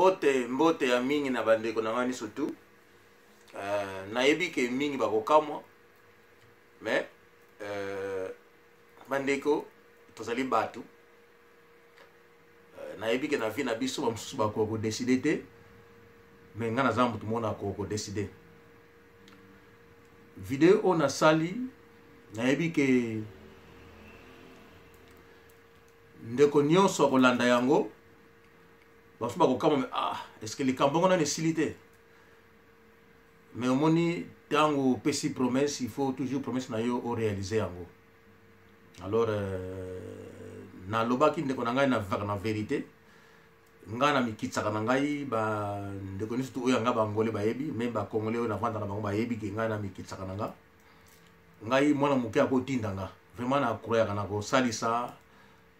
Mbote mbote ya mingi na bandeko na ngai nyonso tu. Nayebi ke mingi bakokamwa, mais bandeko tozali bato. Nayebi ke na vie na biso bamosusu bakoka kodeside te, mais ngai naza moto moko nakoka kodeside. Video oyo nasali, nayebi ke ndeko nyonso akolanda yango, bamosusu bakokamwa, mais ah, est-ce likambo yango nani esili te? Mais omoni, ntango opesi promesse, il faut toujours promesse na yo oréalise yango. Alors nalobaki, ndeko na ngai, na vérité, ngai na mikitsaka na ngai. Bandeko nyonso tu oyo ya ngai bangole bayebi, me bakongole oyo navanda na bango bayebi ke ngai na mikitsaka na nga. Ngai mwana moke akotinda nga vraiment, nakroyaka na kosalisa,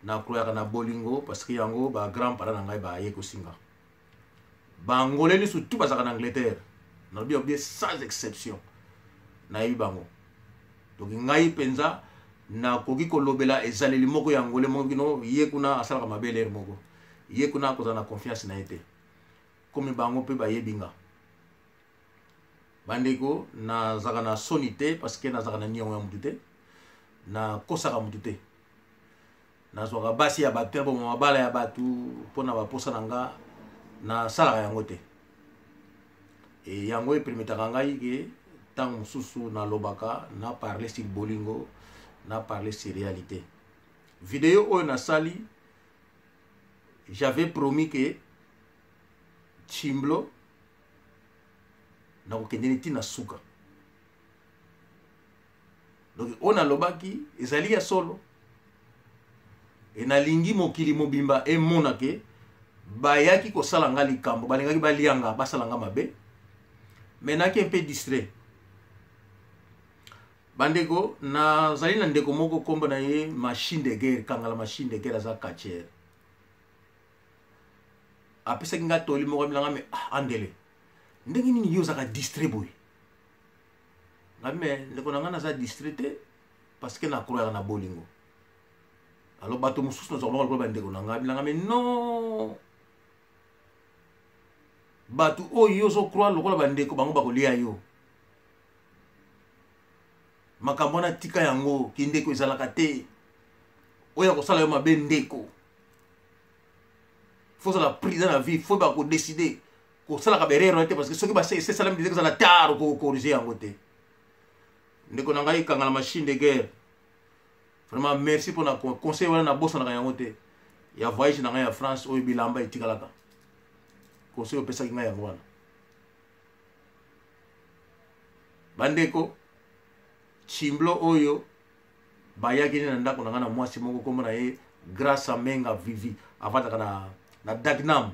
nakroyaka na bolingo, parce que yango bagrand parent na ngai baye kosinga. Bangole nyonso tu bazalaka na Angleterre, nalobi bien, sans exception, nayebi bango. Donc ngai mpenza nakoki kolobela ezaleli moko ya ngole moko kino ye kuna asalaka mabe lere moko, ye kuna akozala na confiance na ye te. Komi bango mpe bayebi nga. Bandeko, nazalaka na soni te, parce que nazalaka na niongo ya mutu te, nakosaka mutu te, nazwaka basi ya bato te, boma mabala ya bato mpona baposa na nga, nasalaka yango te. E yango epermetaka ngai ke ntango mosusu nalobaka, na parle sur bolingo, na parle sur réalité. Video oyo nasali, j'avais promis ke Chimblo nakokende ntina suka. Donc oyo nalobaki ezali ya solo, e nalingi mokili mobimba emona ke bayaki kosala nga likambo, balingaki balianga, basala nga mabe, mais naki mpe distrait. Bandeko, nazali na ndeko moko, nkombo na ye Machine de Guerre Kangala. Machine de Guerre aza catcheur. Apesaki nga toli moko, abilanga: "Me ah, andele, ndenge nini yo ozalaka distrait boye?" Ngabi: "Me ndeko na ngai, naza distrait te, parce que nakroyaka na bolingo. Alors bato mosusu nazwaka bango lokola bandeko na ngai." Abilanga: "Me non, bato oyo yo ozocroire lokola bandeko, bango bakolia yo. Makambo wana, tika yango. Kindeko ezalaka te. Oyo akosala yo mabe, ndeko, faut ozala prudent na vie, faut bakodécider kosalaka baerreur wana te, parce que soki esalami déjà, kozala tard, okocorriger yango te." Ndeko na ngai Kanga na Machine de Guerre, vraiment merci mpona conseil wana, nabosanaka yango te, ya voyage na ngai ya France oyo bilamba etikalaka. Conseil opesaki ngai yango wana. Bandeko, Chimblo oyo bayaki nde na ndako na ngai na mwasi moko, nkombo na ye Grâce Amenga Vivi, avandaka na Dagnam.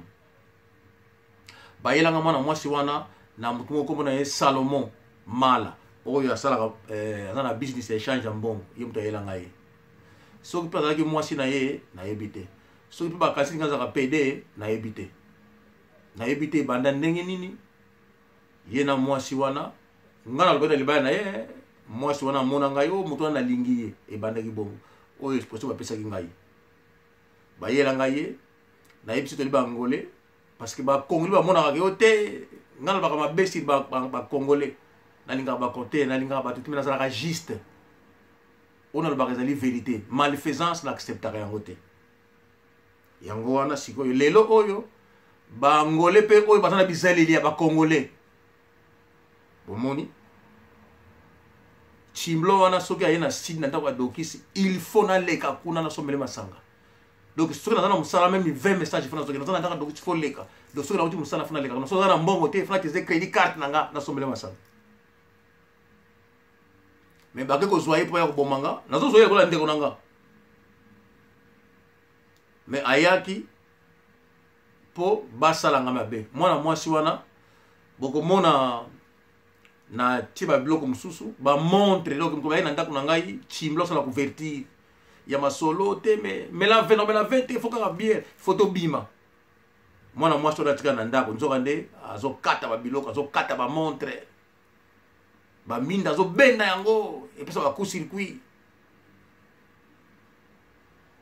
Bayelanga mwana mwasi wana na motu moko, nkombo na ye Salomon Mala, oyo asalaka aza na business ya échange ya mbongo. Ye moto ayelanga ye. Soki mpe azalaki mwasi na ye, nayebi te. Soki mpe bakasi nga azalaka pd, nayebi te, nayebi te ebanda ndenge nini ye na mwasi wana. Nga nalobaki na libaya na ye, mwasi wana amona ngai, oyo moto wana nalingi ye. Ebandaki bongo. Oyo expression bapesaki ngai, bayela ngai ye, nayebi so toli bangole, parce que bakongoli bamonaka yo te. Ngai nalobaka mabe sur bakongole, nalingaka bakote, nalingaka bato te, me nazalaka juste. Oyo nalobaka ezali vérité. Malfaisance, naacceptaka yango te. Yango wana sikoyo lelo oyo bangole mpe oyo baza na bizaleli ya bakongole, bomoni Chimblo wana, soki aye na side na ndako ya Dokisi, il faut naleka kuna, nasombele masanga. Donc soki naza na mosala, même 20 message, faut nazoki naza na ndako ya Dokisi, faut leka. Donc soki nauti mosala, faut naleka. Soki naza na mbongo te, faut nateze crédit carte na nga, nasombele masanga. Mais bake kozwa ye mpo ya koboma nga, nazozwa ye lokola ndeko na nga, mais ayaki mpo basala nga mabe. Mwana mwasi wana, bokomona na tie babiloko mosusu, bamontre. Donc mokolo baye na ndako na ngai, Chimblo asala couverture ya masolo te, me mela vin, mela vin te, faut kaka bière, faut tobima. Mwana mwasi oyo atikala na ndako, nzoka nde azokata babiloko, azokata bamontre, baminda, azobenda yango, epesa bacoup circuit.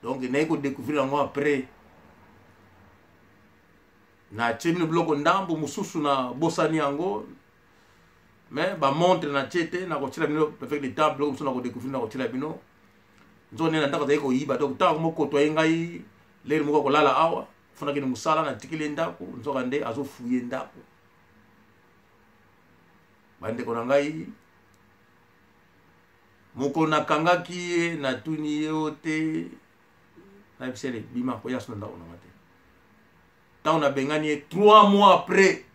Donc naye kodécouvrir yango après. Natie bino biloko ndambo mosusu na bosani yango, mais bamontre natie te. Nakotiela bino avec le temps biloko mosusu nakodécouvrir, nakotiela bino. Nzoka nde na ndako azali koyiba. Donc ntango mokoto aye ngai lere moko akolala awa, afunaki ni mosala, natikeli ndako, nzoka nde azofuye ndako. Bandeko na ngai, mokolo nakangaki ye, natuni ye o te, nayebisele bima koya so na ndako nanga te. Ntango nabengani ye, 3 mois après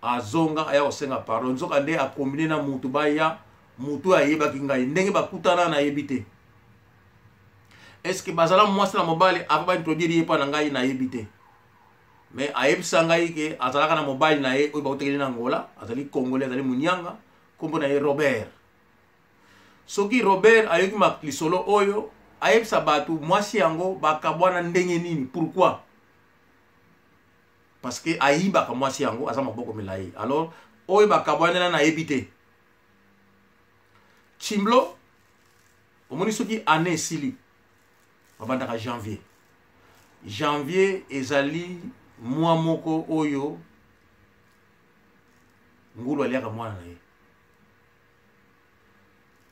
azonga, aya kosenga pardon. Nzoka nde akombine na mutu, baya mutu oyo ayebaki ngai. Ndenge bakutana nayebi te. Est-ce bazala mwasi na mobali avant baintroduire ye mpa na ngai? Nayebi te. Mais ayebisa ngai ke azalaka na mobali na ye oyo bautekeli na Angola, azali Congolais, azali Monianga, nkombo na ye Robert. Soki Robert ayoki lisolo oyo, ayebisa bato mwasi yango bakabwana ndenge nini, pourquoi? Parce que ayibaka mwasi yango, aza maboko milai. Alors oyo bakabwanela nayebi te. Chimblo, omoni, soki année esili, babandaka janvier. Janvier ezali mwa moko oyo ngulu aliaka mwana na ye.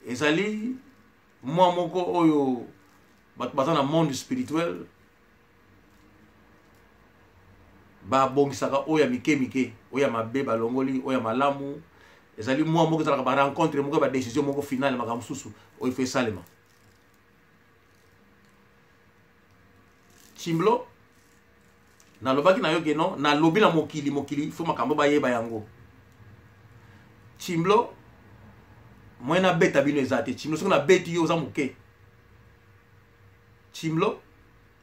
Ezali mwa moko oyo bato baza na monde spirituel babongisaka oyo ya mike mike, oyo ya mabe balongoli, oyo ya malamu. Ezali mwa moko ezalaka barencontre moko ya badécision moko finale, makambo mosusu oyo ifo esalema. Chimblo, nalobaki na yo ke non, nalobi na mokili, mokili fo makambo bayeba yango. Chimblo, moye nabeta bino eza te. Chimblo, soki nabeti yo oza moke. Chimblo,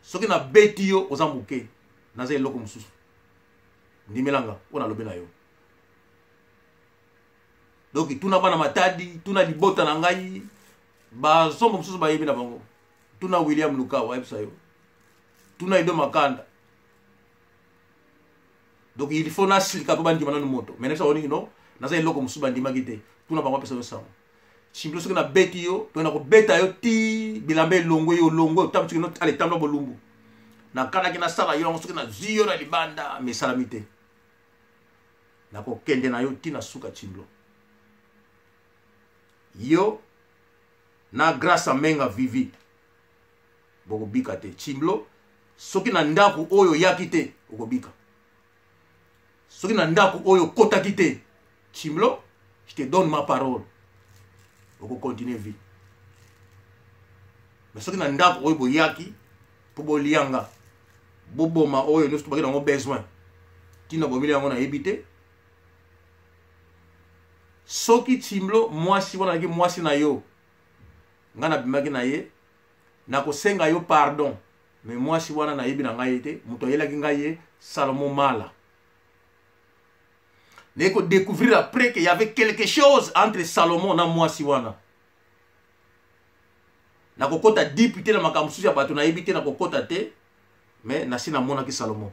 soki nabeti yo oza moke, naza eloko mosusu. Ndimelanga oyo nalobi na yo. Donc tuna bana Matadi, tuna libota na ngai, bazombo mosusu bayebi na bango. Tuna William Lukau, ayebisa yo. Tuna Edo Makanda. Donc il faut nasilika mpo bandima nanu moto. Mais nayebisa bango nini? No, naza eloko mosusu, bandimaki te. Tuna bango, apesa yo sango. Chimblo, soki nabeti yo to nakobeta yo ti bilamba elongwe, yo olongwe, otambi soki ale tambola bolumbu. Nakanaki nasala yo yango soki nazwi yo na libanda, mais esalami te. Nakokende na yo ti na suka. Chimblo, yo na Grâce Amenga Vivi bokobika te. Chimblo, soki na ndako oyo oyaki te, okobika. Soki na ndako oyo okotaki te, Chimblo, je te donne ma parole, okocontinue vie. Mais soki na ndako oyo boyaki mpo bolianga, boboma oyo nyonso tobaki nango besoin, ntina bomili yango nayebi te. Soki Chimblo, mwasi wana azalaki mwasi na yo, ngai nabimaki na ye, nakosenga yo pardon. Mais mwasi wana nayebi na ngai ye te. Moto ayelaki ngai ye, Salomon Mala. Naye kodécouvrir après que y avait quelque chose entre Salomon na mwasi wana. Nakokɔta deep te na makambo mosusu ya bato, nayebi te, nakokɔta te. Mais nasi namonaki Salomon.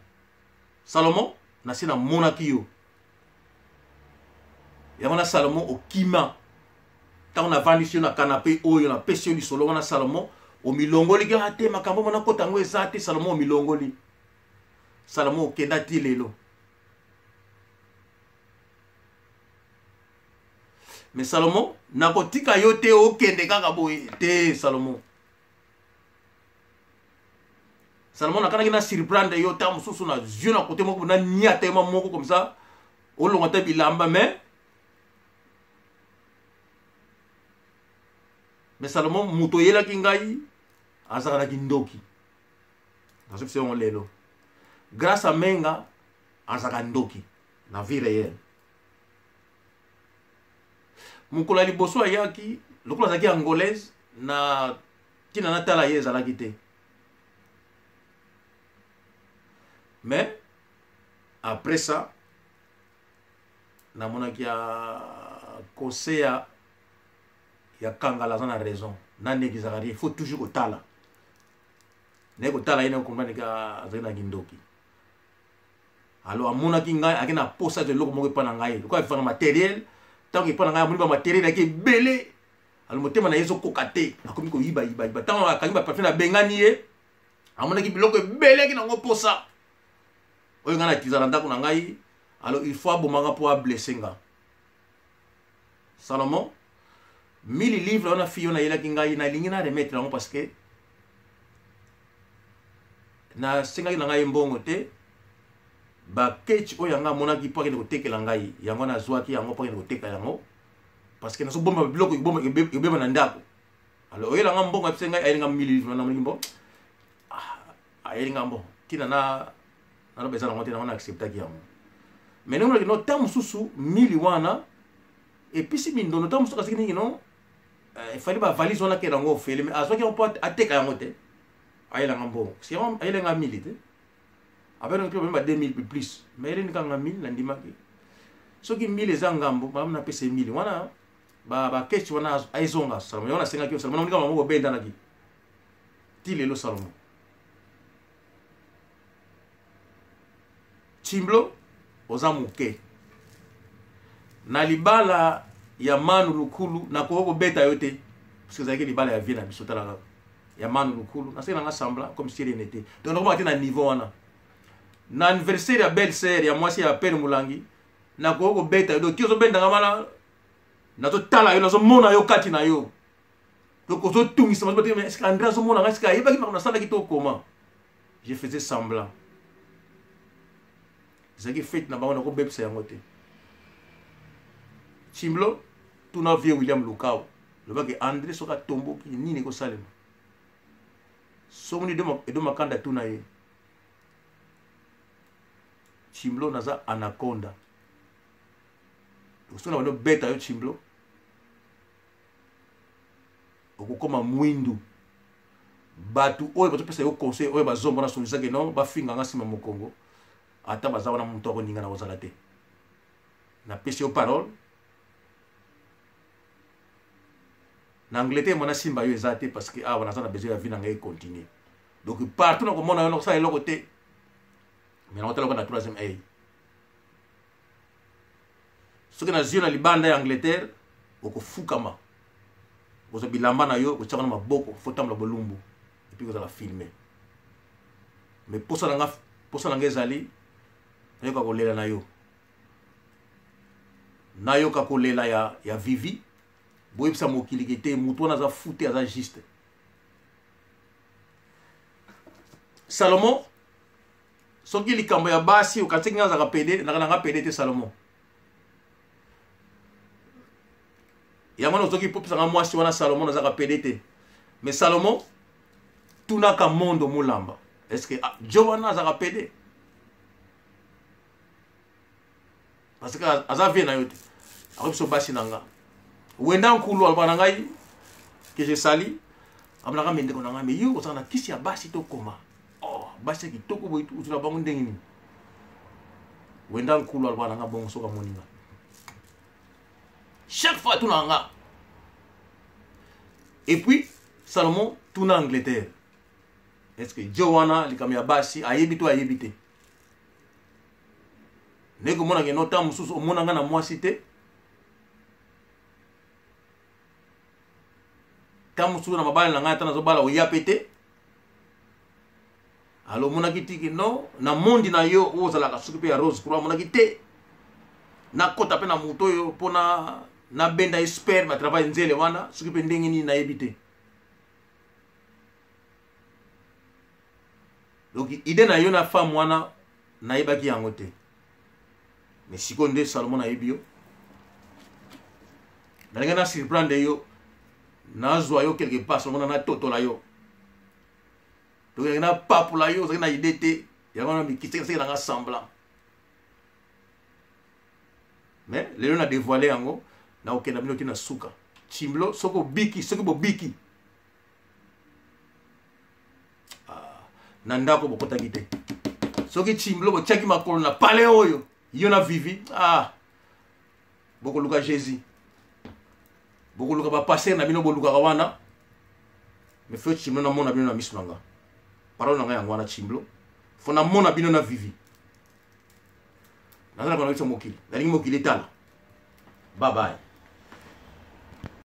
Salomon, nasi namonaki yo. Yango na Salomon okima. Ntango navandisi yo na canapé oyo, napesi yo lisolo wana, Salomon omilongoli kaka te. Makambo mona kota yango eza te. Salomon omilongoli, Salomon okenda ti lelo. Mais Salomon, nakotika yo te okende kaka boye te. Salomon, Salomon, nakanaki na surprendre yo ntango mosusu na zio na kote moko, na niata yo ma moko comme ça, olonga te bilamba. Mais Salomon, moto oyelaki ngai azalaka na kindoki. Nazopesa yango lelo. Grâce a Menga azalaka ndoki na vie réelle. Mokolo ya liboso ayaki, lokola azalaki Angolaise, na ntina natala ye ezalaki te. Mais après ça namonaki ya conseil ya Kangala aza na raison, nanekizaka rien, il faut toujours kotala. Naye kotala ye, nakomprendre ke azalaki na kindoki. Alors amonaki ngai ake na posa ete eloko moko epa na ngai, lokola efanga matériel. Ntango epa na ngai amoni bamatériel yaki ebele, alors motema na ye ezokoka te, akomi koyibayibayiba. Ntango akangi baparfum, nabengani ye, amonaki biloko ebele yaki nango posa. Oyo ngai nakiza na ndako na ngai, alors il faut abomaka mpo ablesse nga. Salomon, 1000 livres wana fille oyo nayelaki ngai, nalingi na remettre yango parce que nasengaki na ngai mbongo te. Baketch oyo yango amonaki mpo akende kotekela ngai yango, nazwaki yango mpo akende koteka yango parce que nazobomba biloko ebeba na ndako. Alors oyela nga mbongo, apesa ngai, ayeli nga 1000 livres. Namoniki mbo ayeli nga mbongo, ntina na naloba eza nango te, nango na acceptaki yango. Mais ndenge no ntango mosusu 1000 wana episi mindondo, ntango mosusu kasiki mingi no efali bavalise wana akende yango ofele, mais azwaki yango mpo ateka yango te. Ayelanga mbongo, ayelanga 1000 te, abelaki mpe ba 2000 plus, mais ayeleni kanga 1000. Nandimaki soki 1000 eza ngambo malamu, napesa ye 1000 wana, baketch wana ezonga. Salomo, yango nasengaki yo, Salomo. Namonika bango bobendanaki ti lelo. Salomo Chimblo, oza moke na libala ya Manu Lukulu, nakoki kobeta yo te parce que ezalaki libala ya vie na biso. Tala kaka ya Manu Lukulu, naseki nanga semblant comme si rien n'était. Donc nakomaka te na niveau wana. Na anniversaire ya belle sœur ya mwasi ya pere Molangi, nakoki kobeta yo. Donc ti ozobendanga wana, nazotala yo, nazomona yo kati na yo. Donc ozotungisa, est-ce que André azomona ngai? Est-ce que ayebaki makambo nasalaki to koma je faisais semblant? Ezalaki fete na bango, nakobebisa yango te. Chimblo, tuna vieux William Lukao, lobaki André soki atomboki nini ekosalema. Somoni Edo Makanda, tuna ye. Chimblo, naza anaconda. Soki na bando beta yo, Chimblo, okokoma mwindu. Bato oyo bazopesa yo conseil, oyo bazombo na solisaki no bafinga nga nsima mokongo, ata baza wana, moto akoninga na kozala te. Napesi yo parole, na Angleterre mwana simba yo eza te, parce que awa naza na besoin ya vie na ngai econtinue. Donc partout nakomona yo, nakosala eloko te, mais nakotala na troisième œil. Soki nazwi yo na libanda ya Angleterre, okofukama, kozwa bilamba na yo, kotiaka na maboko, fo tambola bolumbu et puis kozala filme. Mais posa na nga, posa na nga ezali nayoka kolela na yo, nayoka kolela ya Vivi. Boyebisa mokili ke te, motu wana aza fou te, aza juste. Salomon, soki likambo ya basi, okanisaki nga azalaka pede, naka nanga pede te. Salomon, yango wana ozoki popesanga mwasi wana. Salomon, nazalaka pede te. Mais Salomon, tunaka Mondo Mulamba, est ce que ah, jo wana azalaka pede? Parce que aza vie na yo te, akoki biso basi na nga. Wenda Nkulu alobaka na ngai ke je sali amonaka me ndeko na ngai, me yo ozala na kisi ya basi to koma, oh, basi ya kitoko boye, ozala bango ndenge nini? Wenda Nkulu alobaka na nga bongo soki amoni nga, chaque fois atunaka nga. Et puis Salomon, tuna Angleterre, est ce que jo wana likambo ya basi ayebi to ayebi te? Ndenge omonaka eno, ntango mosusu omona nga na mwasi te, ntango mosusu na mabala na ngai, ata nazobala oya mpe te. Alo omonaki tiki no na mondi na yo oyo ozalaka soki mpe ya Rose Croix, omonaki te nakɔta mpe na moto oyo mpona nabenda ye sperme à travail nzele wana, soki mpe ndenge nini, nayebi te. Donc idée na yo na femme wana, nayebaki yango te. Mais sikoyo nde, Salomon, nayebi yo. Nalingi na surprendre yo, nazwa yo quelque part, Salomon, natotola yo. Donc nalingi napapola yo, ozalaki na idée te. Yango wana mikisekiseke nanga semblant, mais lelo na dévoile yango, nakokenda bino ti na suka. Chimblo, soki obiki, soki bobiki na ndako bokotaki te, soki Chimblo botiaki makolo na palais oyo, yo na Vivi, ah, bokoluka Jésus, bokoluka bapaster na bino bolukaka wana. Mais fo Chimblo namona bino na miso na nga. Parole na ngai yango wana. Chimblo, fo namona bino na Vivi. Naza na kona biso mokili, nalingi mokili etala. Bye bye.